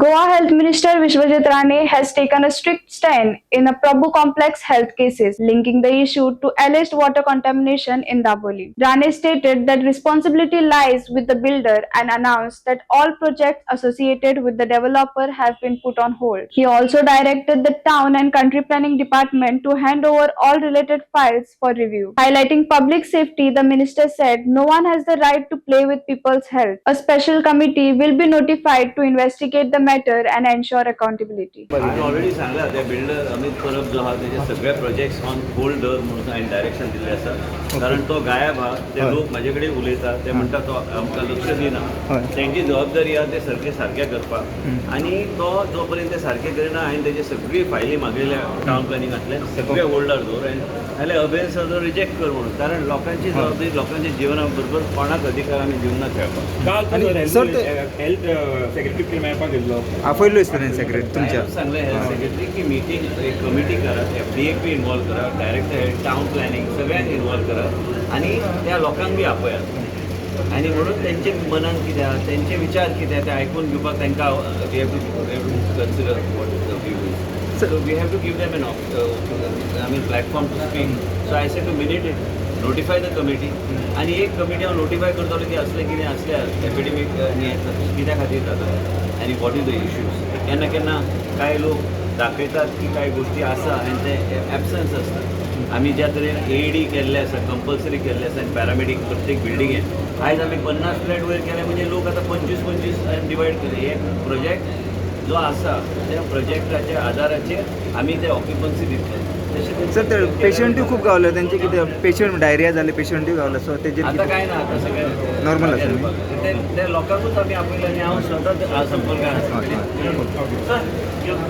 Goa Health Minister Vishwajit Rane has taken a strict stand in a Prabhu complex health cases, linking the issue to alleged water contamination in Dabolim. Rane stated that responsibility lies with the builder and announced that all projects associated with the developer have been put on hold. He also directed the Town and Country Planning Department to hand over all related files for review. Highlighting public safety, the minister said no one has the right to play with people's health. A special committee will be notified to investigate the matter and ensure accountability. हांवें already सांगला त्या builder Amit परब जो आहा तेजे सगळे projects on hold दवर म्हणून हांवें डायरेक्शन दिल्लें आसा, कारण तो गायब आहा. ते लोक म्हाजे कडेन उलयता, ते म्हणटा तो आमकां लक्ष दिना. तेंची जबाबदारी आहा ते सारकें सारकें करपाक आनी तो जो पर्यंत ते सारकें करिना, हांवें तेजे सगळी फायली मागयल्या टावन प्लॅनिंगांतल्यान, सगळे होल्डार दवर आनी नाल्यार अबेन्स रिजेक्ट कर म्हणून, कारण लोकांची जबाबदारी, लोकांच्या जिवना बरोबर कोणाक अधिकार आमी दिवंक ना खेळपाक. काल आणि तुजो सर ते- हेल्थ सेक्रेटरी मेळपाक गेल्लो. आपयल्लो दिसता सेक्रेटरी तुमच्या. हांवें सांगलें हेल्थ सेक्रेटरी की मिटींग एक कमिटी करात, एफडीएक बी इन्वॉल्व करात, डायरेक्टर हेल्थ, टावन प्लॅनिंग सगळ्यांक इन्वॉल्व करात आनी त्या लोकांक बी आपयात आनी म्हणून तेंचे मनान कितें आहा, तेंचे विचार कितें आहा, ते आयकून घेवपाक तांकां we have to consider what the view is. So we have to give them an, I mean, platform to speak. So I say to minute it, notify the committee आनी एक कमिटी हांव नोटिफाय करतलो की असलें कितें आसल्यार एपिडेमीक कित्या खातीर जाता आनी what is the issues. केन्ना केन्ना कांय लोक दाखयतात की कांय गोश्टी आसा आनी ते एबसन्स आसता. आमी ज्या तरेन एईडी केल्ले आसा, कंपल्सरी केल्ले आसा आनी पॅरामेडीक प्रत्येक बिल्डिंगेन, आयज आमी 50 फ्लॅट वयर केले म्हणजे लोक आतां 25 25 डिवायड केले. हे प्रोजेक्ट जो आसा त्या प्रोजेक्टाच्या आदाराचेर आमी ते ऑक्युपन्सी दितले तशें. सर, ते पेशंटूय खूब गावले, तेंचे कितें पेशंट डायरिया जाले, पेशंटूय गावले, सो तेजेर आता कितें? काय ना, आता सगळें Normal आसा न्ही? ते ते लोकांकूच आमी आपयले आनी हांव स्वता संपर्कान आसा. सर.